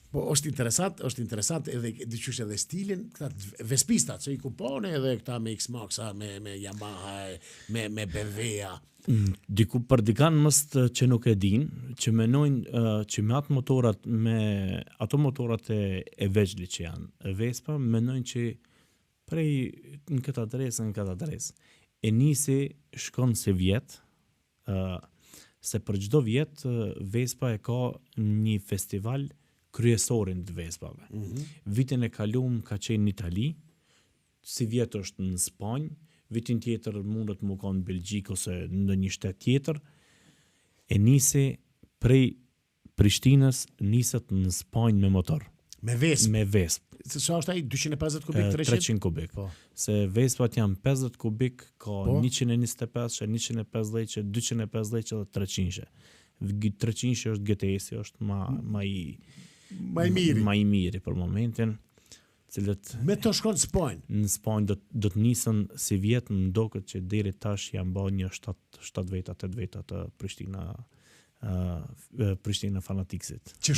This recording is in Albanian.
Po është interesant, është interesant edhe diqysh edhe stilin, këta vespistat se i kupone edhe këta me X-Maxa, me Yamaha, me BMW-a. Diku për dikan mos të, që nuk e din, që menojnë që me atë motorat, me ato motorat e vegjli që janë, e Vespa, menojnë që prej në këtë adresë, në këtë adresë. E nisi shkon si vjet, se për çdo vjet Vespa e ka një festival kryesorin të Vespave. Vitin e kalum ka qenë në Itali, si vjet është në Spanjë, vitin tjetër mundet më kanë në Belgjik ose në një shtet tjetër. E nisi prej Prishtinës niset në Spanjë me motor. Me Vespa. Me Vespa. Se sa është ai, 250 kubik, 300? 300 kubik. Po. Se Vespat janë 50 kubik, ka 125, 150, 250 dhe 300. 300 është GTS-i, është ma i Ma i miri. Ma i miri për momentin, cilët Me të shkon në Spanjë. Në Spanjë do të nisën si vjet, më doket që deri tash janë bërë një 7 veta, 8 veta të Prishtina Prishtina Fanaticsit. Që